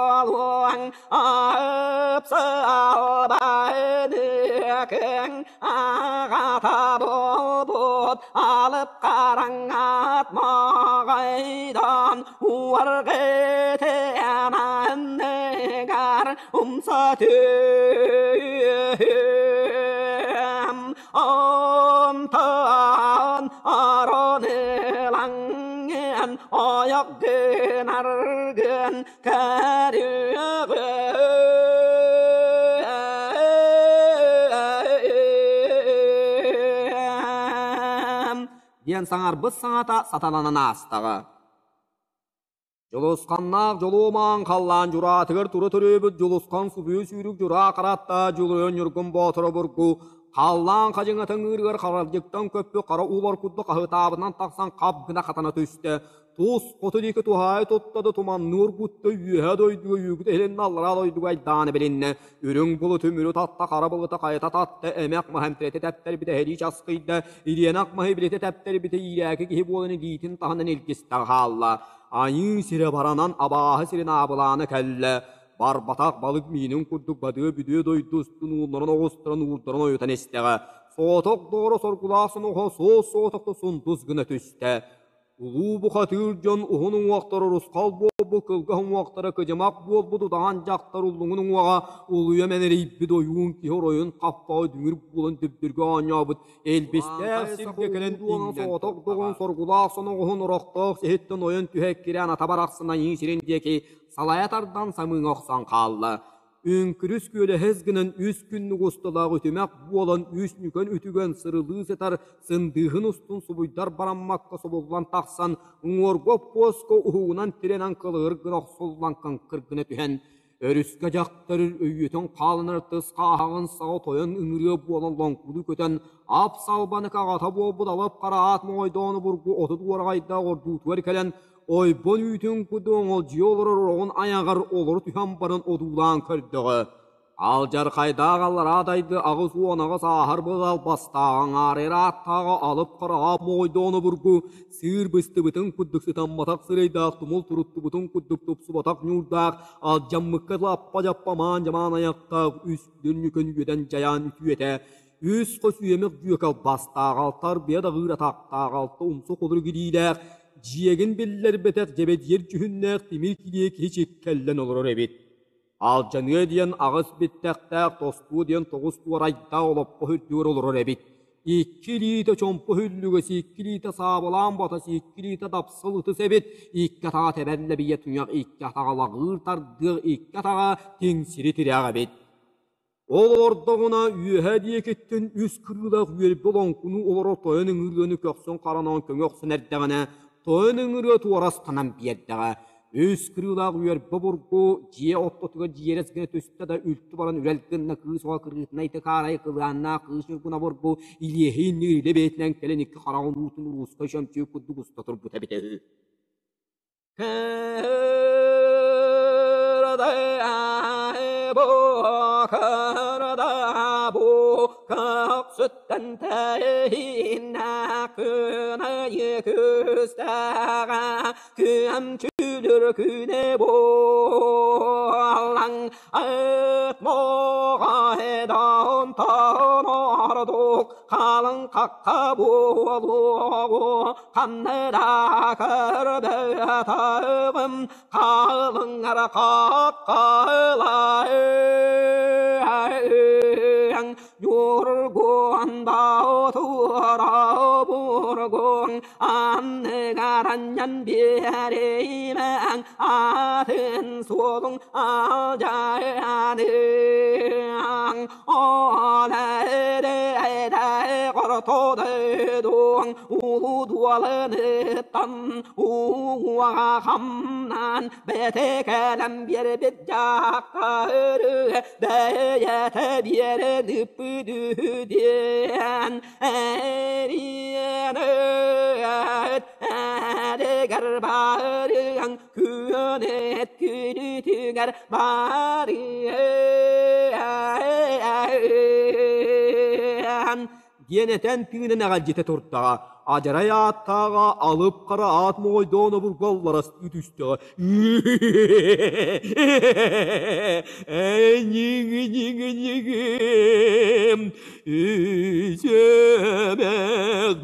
Апсалбайныкын аҕата буолбут алып хараҥат моҕойдон уоргытыан анныгар умса түһүм. Онтон орон ылаҥҥын ойох гынаргын Диэн саҥарбыт саҥата сатананан аастаҕа. Дьулусханнаах дьолуомаан халлаан дьураатыгар тура төрөөбүт Дьулусхан субуйу сүүрүк дьураа харатта Дьулуйан Ньургун Боотура бургу халлаан хадьыҥатын ыырыгар харалдьыктан көппүт хара уулар курдук хаһытаабытынан тахсан хап гына хатана түстэ. Туус хоту диэки туһаайа тутта да туманныыр кутта үөһэ дойдуга үүгүтэ иһилиннэ, аллараа дойдуга айдаана билиннэ. Үрүҥ булуту мүрү татта, хара былыты хайыта татта, эмэх маһын тирэтэ тэптэрбитэ эһэлии часкыйда, ириэнэх маһы билитэ тэптэрбитэ иирээки киһи буолан илиитин таһынан илгистэ хаалла. Айыы сирэ баранан абааһы сирин аабылаана кэллэ. Барбатах балык миинин курдук бадыа-бүдүө дойду устун уулларан оҕустаран уурдаран ойутан истэҕэ. Соҕотох доҕоро соргулаах соноҕо суос-соҕотохто сундус гына түстэ. Улуу бухатыыр дьон уһун уҥуохтара урусхал буолбут, кылгас уҥуохтара кыдьымах буолбут удаҕан дьахтар уллуҥун уҥуоҕа улуйа мэнэрийбит ойуун киһи оройун хаппаҕа дүҥүр буолан дүбдүргэ оонньообут илбистээх сиргэ кэлэн иҥнэн соҕотох доҕорун соргулаах соноҕоһун орохтоох сиһиттэн ойон түһэ эккирээн ата барахсан айыы сирин диэки салайа тардан самыыҥа охсон хаалла. Үҥкүрүс күөлэһэс гынан үс күннүк усталаах үтүмэх буолан үс нүкэн үтүгэн сырылыы сытар сындыыһын устун субуйдар бараммакка субуллан тахсан уҥуоргу оппуоска уһугунан тирэнэн кылыгыр гына охсуллан кыҥкыр гына түһэн өрүскэ дьахтар өйүөтүн хаалынар тыс хааһаҕын саҕа тойон ыҥырыа буолан лоҥкулуу көтөн ап салбанык аҕата буолбут алып хара аат моҥойдоону бургу 30 уораҕайдаах ордуутугар кэлэн Ойбон үүтүн курдук оҥолдьуйа олорор ороҕун айаҕар олоро түһэн баран одуулаан көрдөҕө. Алдьархайдаах аллараа дайды 88 ааһар быал бастааҕа аҥаара ырааттааҕа алып хараҕа моойдоон обургу сыыр быстыбытын курдук сытамматах сырэйдээх тумул туруттубутун курдук тупсубатах ньуурдаах алдьаммыкка лаппа-дьаппа маан-дьамаан айахтаах үс дүннүкүн үөдэн дьайаан үтүөтэ үс хос үөмэх дьүөкэ албастаах алтар быа даҕыыр атахтаах алта умса холур гириилээх дьиэгин биллэрбэтэх дьэбэдиэр дьүһүннээх тимир килиэ киһи чиккэллэн олорор эбит. Алдьаныа диэн аҕыс биттэхтээх, тостуо диэн тоҕус туорайдаах олоппос үрдүгэр олорор эбит. Икки илиитэ чомпо үһүллүгэс, икки илиитэ саабылаан батас, икки илиитэ дапсыл ытыс эбит, икки атаҕа тэбэллэ бийэ туйах, икки атаҕа лаҕыыр тардыах, икки атаҕа тиҥсири тирэх эбит. Ол олордоҕуна үөһэ диэкиттэн үс кырыылаах үөрбэ олоҥкунуу олорор тойон ыҥырыаны көхсүн харанан көҥө охсон эрдэҕинэ, тойон ыҥырыа туорастанан биэрдэҕэ. Үс кырыылаах үөрбэ обургу дьиэ ортотугар дьиэрэс гына түстэ да үлтү баран үрэл гынна кыыс оҕо кырыытынай тыкаарай кылааннаах кыыс ньургун обургу илиэһи иннигэр илэ бэйэтинэн кэлэн икки хараҕын уутун уруускай чөмчүүк курдук уста турбута эбитэ үһү. Халыҥ хахха буолуоҕу ханна да көрбөтөҕүм хаалыҥар хаххалаан Ньургун Боотура бургун анныгар анньан биэримэҥ атын суолуҥ алдьаныаҥ Улуу-дуоланыттан уҥуоҕа хамнаан бэйэтэ кэлэн биэрбит дьахтары бэйэтэ биэрэн ыппыт үһү диэн эриэнэт эригэр барыаҥ күөнэт күнүтүгэр барыан диэн этэн тыынан эҕэлдьитэ турдаҕа адьарай ааттааҕа алып хара аат моҕойдоон обургу алларастыы түстэҕэ ньиги-ньиги-ньигим үсөмэх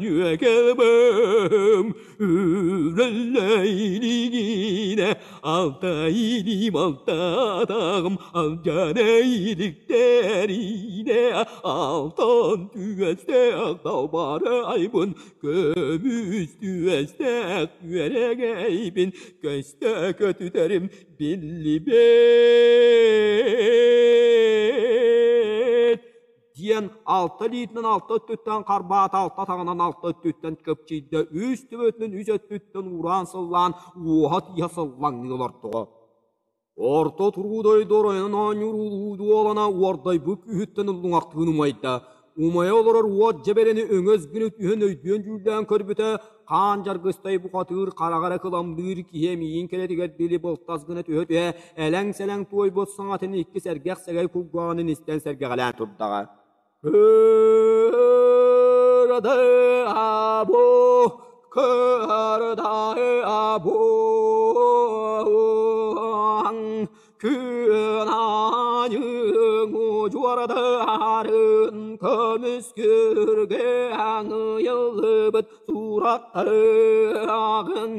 нүөкэлбэм Үрэллэйилигинэ алтайилим алтатаҕым алдьанэйиликтэринэ алтан түгэстээх далбарайбын көмүс түгэстээх үөрэгэйбин көстө көтүтэрим биллибэт диэн алта илиитинэн алта өттүттэн харбаата, алта атаҕынан алта өттүттэн кыпчыйда, үс төбөтүнэн үс өттүттэн уураан сыллаан, уоһа тииһэ сыллаҥныы олордоҕо. Орто туруу дойду оройунан оонньуур улуу дуолана уордайбыт күүһүттэн уллуҥахтыын умайда. Умайа олорор уот дьэбэрэни өҥөс гына түһэн өйдүөн-дьүүллээн көрбүтэ, хаан дьаргыстай бухатыыр хараҕа эрэ кыламныыр киһи эмиийин кэлэтигэр дили былтас гына түһэ-түһэ элэҥ-сэлэҥ туойбут саҥатын икки сэргэх сэгэй кулгааҕынан истэн сэргэҕэлээн турдаҕа. Кырдаа-бу, кырдаа-бу, Күн аайы удьуордарын көмүскүргэ аҥыйыллыбыт сурахтааҕын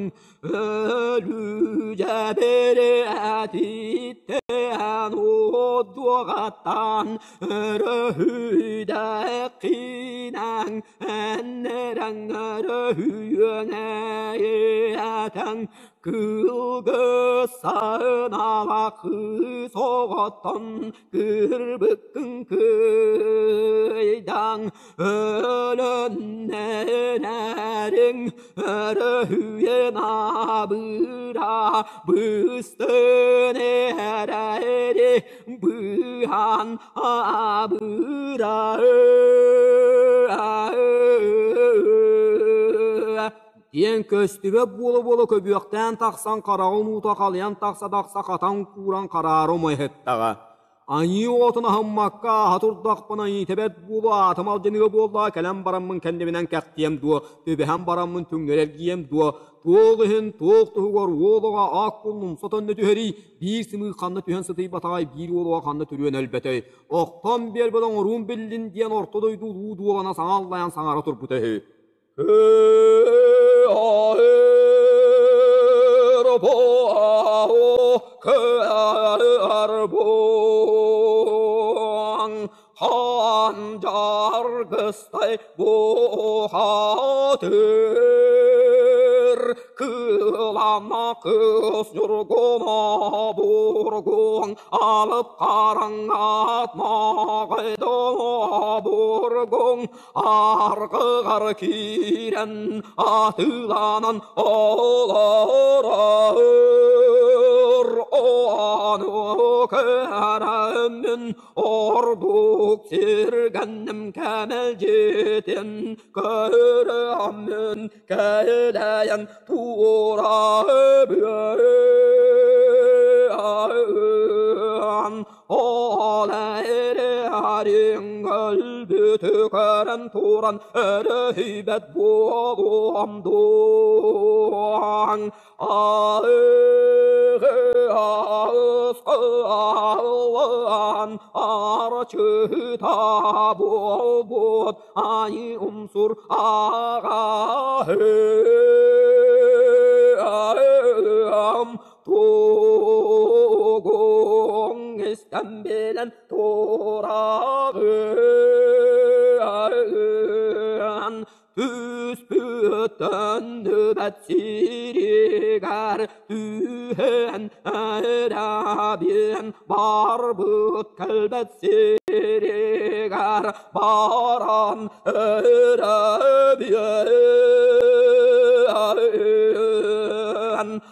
өлүү дьэбэрэтиттэн уодуоҕаттан өрөһүйдэххинэн эннэрэҥ өрөһүйүөнэйэтэн Кылгы кыыс оҕоттон кырбыккын кыйдаҥ өлөннэнэриҥ өрөһүйэн абыра быстын эрэри быһан абыра Диэн көстүбэт буола-буола көбүөхтээн тахсан хараҕын уута халыйан тахса-тахса хатан кууран хараара умайыһыттаҕа. Айыы оҕотун аһыммакка ааһа турдахпына иитэбэт буолуо, аатым алдьаныа буоллаҕа, кэлэн бараммын кэннибинэн кэхтиэм дуо, түбэһэн бараммын түҥнэри эргийиэм дуо, туох иһин, туох туһугар уол оҕо аак куллумса төннө түһэрий, биир сымыы ханна түһэн сытыйбатаҕай, биир уол оҕо ханна түрүөн өлбөтөй, охтон биэрбит оҥоруум биллин диэн орто дойду улуу дуолана саҥа аллайан саҥара турбута үһү. Ханжаргыстай бухатыр Кылама кыс ньургуна бургуң Алып қараңат мағайдоңа бургуң Аргыгар киирэн атыыланан олорор, Ону көрөммүн ордук сиргэнним кэмэлдьитин көрөммүн кэлэйэн турабын. Ол эрээриҥ өлбүтү көрөн туран өрөһүйбэт буолуом дуоҥ Аҕыс арчыта буолбут айыы умсур аҕаһым Тугуҥ истэн билэн тураҕын, Түспүттэн түбэт сиригэр түһэн эрэбин, Барбыт кэлбэт сиригэр баран эрэбин.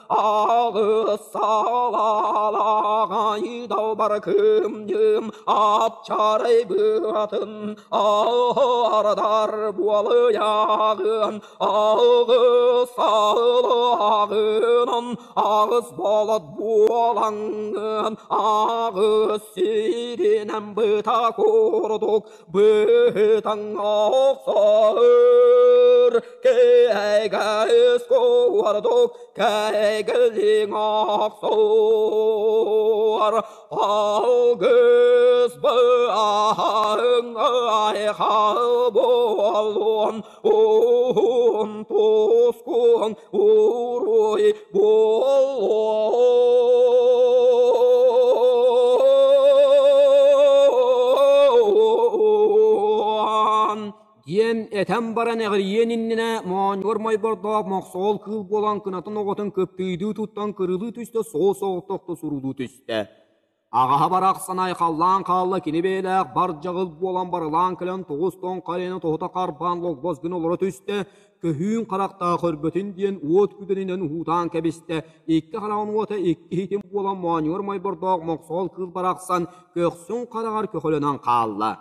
Аҕыс салалаҕай далбар кымньым апчарай быатын аһардар буолуйаҕын аҕыс салаҕынан аҕыс болот буолаҥҥын аҕыс сиринэн быта курдук быһытаҥ охсор кэйгэс курдук кэйгэлиҥ охсор алгыс быһаҥ айхал буолуон уһун тускун уруй буолуон. Диэн этэн баран эҕирийиэн иннинэ моонньугар мойбордоох мохсоҕол кыыл буолан кынатын оҕотун кыптыыйдыы туттан кырылыы түстэ, суос-соҕотохто сурулуу түстэ. Аҕаһа барахсан айхаллаан хаалла, кини бэйэлээх бар дьаҕыл буолан барылаан кэлэн тоҕус тоҥ харыйаны тоһута харбаан лолбос гына олоро түстэ, көһүүн харахтаах көрбөтүн диэн уот күдэнинэн уһуутаан кэбистэ, икки хараҕын уота икки иһитин буолан моонньугар мойбордоох мохсоҕол кыыл барахсан көхсүн хараҕар көхөлөнөн хаалла.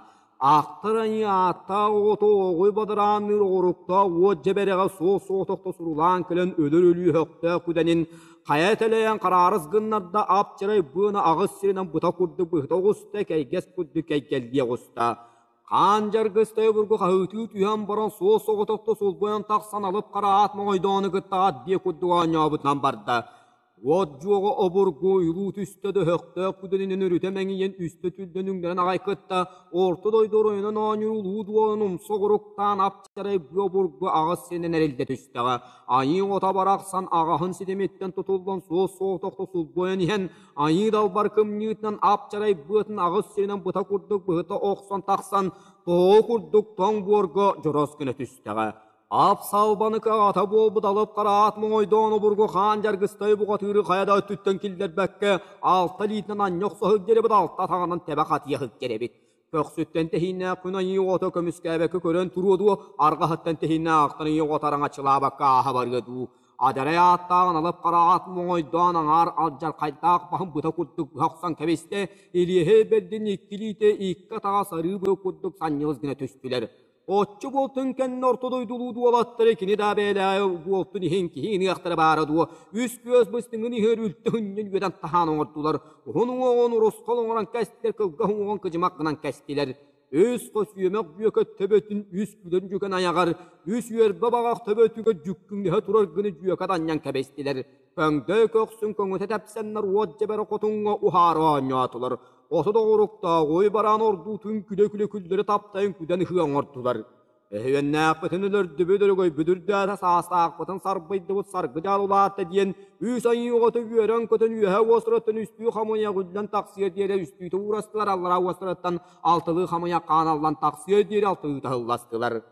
Ахтар айыы ааттаах оҕото оҕуй бадараанныыр оҕуруктаах уот дьэбэрэҕэ суос-соҕотохто сурулаан кэлэн өлөр өлүү өһөхтөөх күдэнин хайа тэлэйэн хараарыс гыннарда ап-чарай быаны аҕыс сиринэн быта курдук быһыта оҕуста, кэйгэс курдук кэйгэллии оҕуста. Хаан дьаргыстай обургу хаһыытыы түһэн баран суос-соҕотохто сулбуйан тахсан алып хара аат моҥойдоону кытта ат биэ курдук оонньообутунан барда. Уот дьуоҕа обургу уйулуу түстэ да өһөхтөөх күдэнинэн өрүтэ мэҥийэн үстэ түрдэн үҥнэрэн аҕай кытта орто дойду оройунан оонньуур улуу дуолан умса оҕуруктаан апчарай быа обургу аҕыс синэн эриллэ түстэҕэ. Айыы оҕото барахсан аҕаһын ситимиттэн тутуллан суос-соҕотохто сулбуйан иһэн айыы далбар кымньыытынан апчарай быатын аҕыс сиринэн быта курдук быһыта охсон тахсан тоҕо курдук тоҥ буорга дьорос гына түстэҕэ. Ап-салбаны аҕата буолбут алып хара аат моҥойдоон обургу хаан дьаргыстай бухатыыры хайа да өттүттэн киллэрбэккэ алта илиитинэн анньа охсо сылдьар эбит, алта атаҕынан тэбэ хатыйа сылдьар эбит. Көхсүттэн тэһииннээх күн айыы оҕото көмүскээбэккэ көрөн туруо дуо, арҕаһыттан тэһииннээх ахтан айыы оҕото араҥаччылаабакка ааһа барыа дуу. Адьарай ааттааҕын алып хара аат моҥойдоон аҥаар алдьархайдаах баһын быта курдук быһа охсон кэбистэ, Илиэһэй бэрдин икки илиитэ икки атаҕа сарыы быа курдук санньылыс гына түстүлэр. Оччо буолтун кэннэ орто дойдулуу дуолаттары кини да бэйэлээҕи буолтун иһин киһи иныахтара баара дуо, үс күөс быстыҥын иһэр үлтү хынньан үөдэн таһаан оҥордулар, уһун уҥуоҕун урусхал оҥорон кэстилэр, кылгас уҥуоҕун кыдьымах гынан кэстилэр. Үс хос үөмэх бүөкэ төбөтүн үс күлэн дьүкэн айаҕар, үс үөрбэ баҕах төбөтүгэр дьүккүҥнэһэ турар гына дьүөкэ танньан кэбистилэр. Көҥдөй көхсүн көҥүтэ тэпсэннэр уот дьэбэрэ хотуҥҥа уһаара оонньоотулар. Оту доҕоруктаах ой бараан ордуутун күлэ-күлэ күллэри таптайан күдэн ыһыы оҥордулар. Өһүөннээхпитин өлөрдүбүт, өрөгөйбүт үрдээтэ, саастаахпытын сарбыйдыбыт, саргы дьаал улаатта диэн үс айыы оҕото үөрэн-көтөн үөһэ уостарыттан үстүү хамыйах үллэн тахсыа диэри үстүүтэ уурастылар, аллараа уостарыттан алтылыы хамыйах хаан аллан тахсыа диэри алтылыы таһылластылар.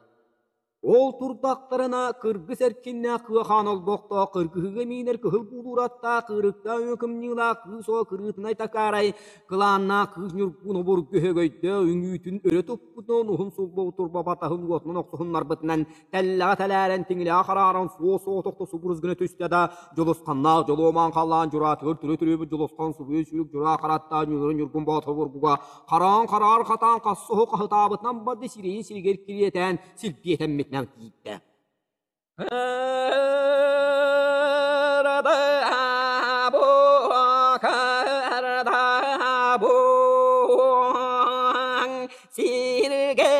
Ол турдахтарына кыргыс эркиннээх кыа-хаан олбохтоох, кыргыһыыга миинэр кыһыл буулуураттаах, кыырыктаах үөкүмньулаах кыыс оҕо кырыытынай такаарай, кылааннаах кыыс ньургун обургу өһөгөйдөөх үҥүүтүн өрө туппутунан уһун сулбу турба батаһын уотунан охсуһуннарбытынан тэллэҕэ тэлээрэн тиҥилэҕэ харааран суос-соҕотохто субурус гына түстэ да дьулусханнаах дьолуомаан халлаан дьураатыгар түрө түрүбүт дьулусхан субуйа сүүрүк дьураа хараттаах ньуурун ньургун боотур обургуга Хараан хараар хатаан хассоһу хаһытаабытынан барды сирэйин сиригэр кириэтээн силбиэтэммитинэн киирдэ.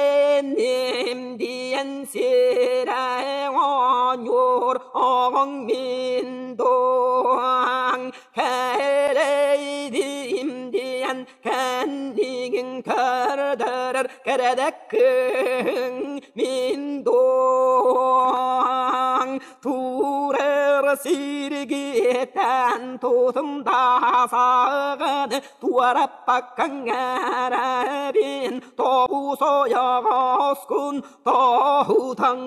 Сиргэним диэн сирэй оонньуур оҕоҥ мин дуоҥ кэлэйдим диэн Кэннигин көрдөрөр кэрэдэккин мин дуоҥ турар сиргиттэн тутумда саҕын туораппаккаҥ эрэбин тобус ойоҕоскун тоһутаҥ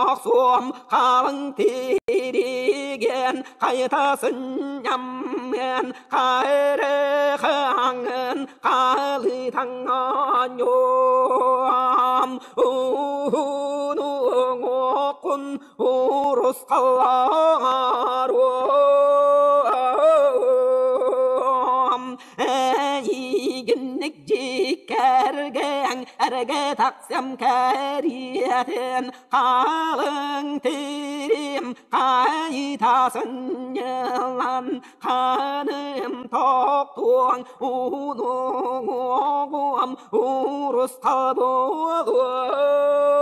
охсуом халыҥ тириген хайта сынньаммын хайрыхаҥын хаалытаҥаанньуам уһунуҥуоккун урусхаллаҥаруом эйигинник дьиккэргэҥ эргэ тахсам кэриэтин халыҥ тирим хайытасын ньылан ханым тохтуоҥ унуҥуоҕуом урусхал буолуоҥ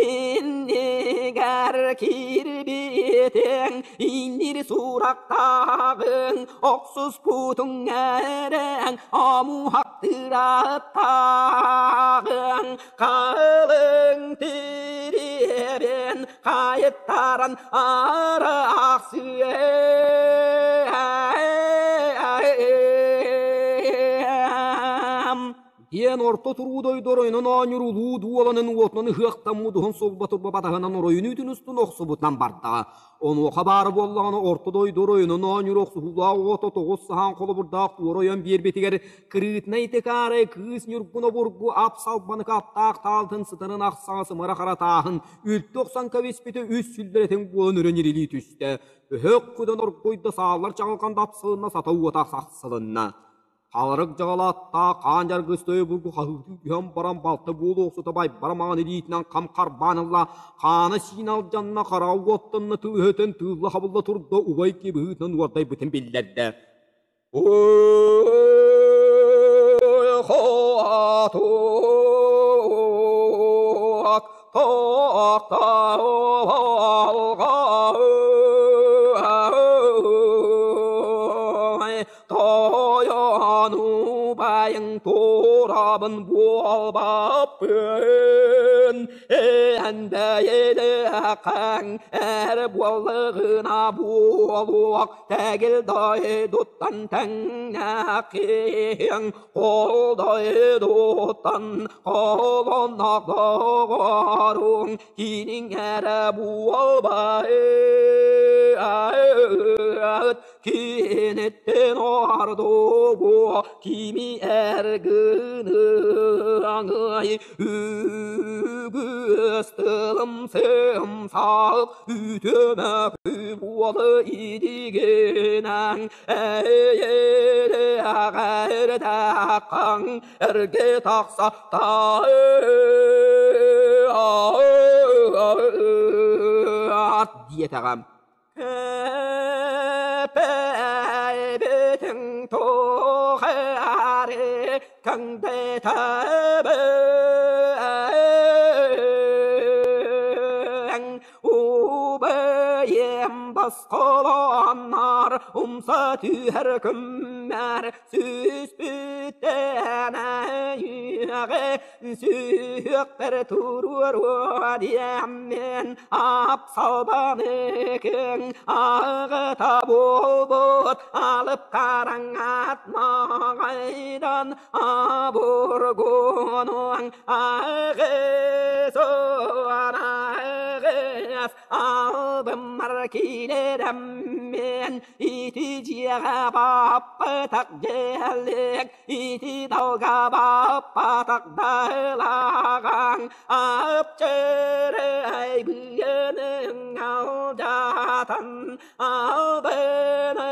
иннигэр киирбитиҥ иннир сурахтааҕыҥ охсуспутуҥ эрэҥ омуһахтыыраттааҕыҥ халыҥ тириэбин хайыттаран арахсыам. Диэн орто туруу дойду оройунан оонньуур улуу дуоланын уотунан ыһыахтаммыт уһун сулба турба батаһынан оройун үүтүн устун охсубутунан бардаҕа. Онуоха баара буоллаҕына орто дойду оройунан оонньуур охсуһуулаах уота тоҕус саһаан холобурдаах туора ойон биэрбитигэр Кырыытынай тыкаарай кыыс Ньургун обургу ап-салбаны аптаах таалтын сытарын ахсаҕа сымара хара тааһын үлтү охсон кэбиспитэ үс сүллэрэтин буолан өрө ньирилии түстэ. Өһөх кудан оргуйда сааллар чаҕылҕан дапсылынна сата уота сахсылынна. Халарык дьаҕалааттаах хаан дьаргыстай обургу хаһыытыы түһэн баран балта буолуохсута байбара маҥан илиитинэн хам харбаан ылла, хаана сиин алдьанна, хараҕа уоттанна, тыл өһөтөн тыылла хабылла турда, убай киһи быһыытынан уордайбытын биллэрдэ. Ой-хоатук тоқтауалға тойон убайың турабын буолбаппын эн бэйэлээххэҥ эр буоллаҕына буолуох Тэгил дойдуттан тэҥнээхиэҥ, ол дойдуттан холоннох доҕоруҥ кииниҥ эрэ буолбайыт, киниттэн ордугу кими Этэр гыныаҥый үгүс тылым сымсах үтүмэк буолы идигинэн эйэлэҕэрдэххаҥ эргэ тахса диэтэҕим. Эпэйбитиҥ тухары кэҥдэтэ Убайым босхолоннор умса түһэр күммэр сүүспүттэн айыаҕы сүһүөхпэр туруоруо диэммин Апсалбаныкын аҕыта буолбут алып хараҥат маҕайдан обургунуҥ аҕыс аҕыс албыммар киирэрэммин ити дьиэҕэ баппытах дьиэлик ити далга баппатах далаҕаҥ Апчырай быйаның алдатан алдына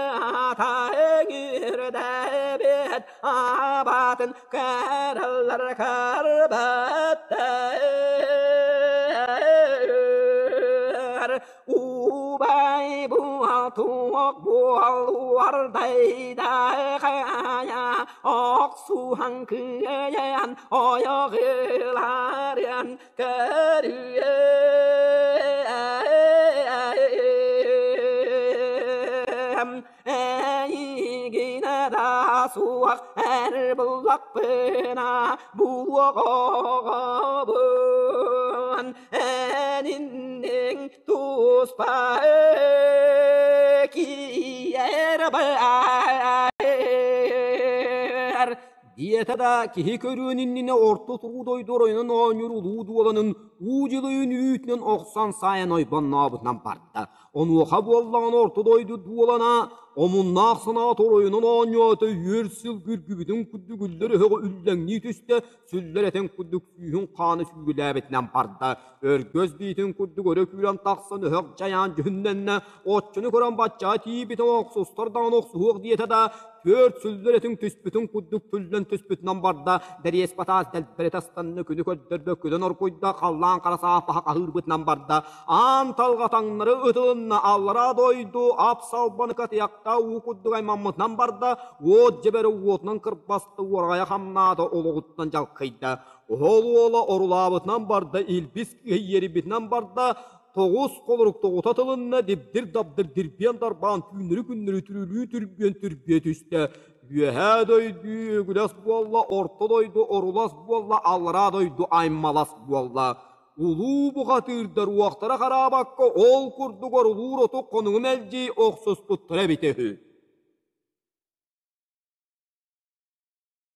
тәңірдәбет абатын кәралар кәрбәттер Убай буал туох буолуордайда хайа охсуһан кыайан ойоҕуларыан көрүөм эйигинэ да суох эр буллахпына буолуоҕобун эн инниҥ туспа киэр бар диэтэ да киһи көрүөн иннинэ орто туруу дойду оройунан оонньуур улуу дуоланын уу дьылыйын үүтүнэн охсон саайан ойбоннообутунан барда. Онуоха буоллаҕына орто дойду дуолана омуннаах санаа оройунан оонньоото үөр сыл күргүбүтүн курдук үллэр өһөҕө үллэҥнии түстэ, сүллэр этин курдук сүүһүн хаана сүүрүлээбитинэн барда. Өргөс биитин курдук өрө күүрэн тахсан өһөх дьайаан дьүһүннэннэ, оччону көрөн баччаҕа тиийбитин охсустар даҕаны охсуһуох диэтэ да, түөрт сүллэр этиҥ түспүтүн курдук түллэн түспүтүнэн барда, дэриэс батаас дэлбэритэ ыстанна, күнү көрдөрбө күлэн оргуйда, халлаан хара саапаһа хаһыырбытынан барда, аан талҕа таҥнары ытылынна, аллараа дойду ап-салбаны катыйахта уу курдук аймаммытынан барда, уот дьэбэрэ уотунан кырбаста, уораҕайа хамнаата, олоҕуттан дьалкыйда. Оһол уола орулаабытынан барда, илбис кыһа иэрийбитинэн барда, тоҕус холорук тоҕута тылынна, дибдир-дабдыр дирбиэн дарбаан түүннэри-күннэри түрүлүү түрбүөн түрбүө түстэ. Үөһээ дойду үгүлэс буолла, орто дойду орулас буолла, аллараа дойду аймалас буолла. Улуу бухатыырдар уохтара хараабакка ол курдук орулуур оту хонугу мэлдьи охсуспуттара эбитэ үһү.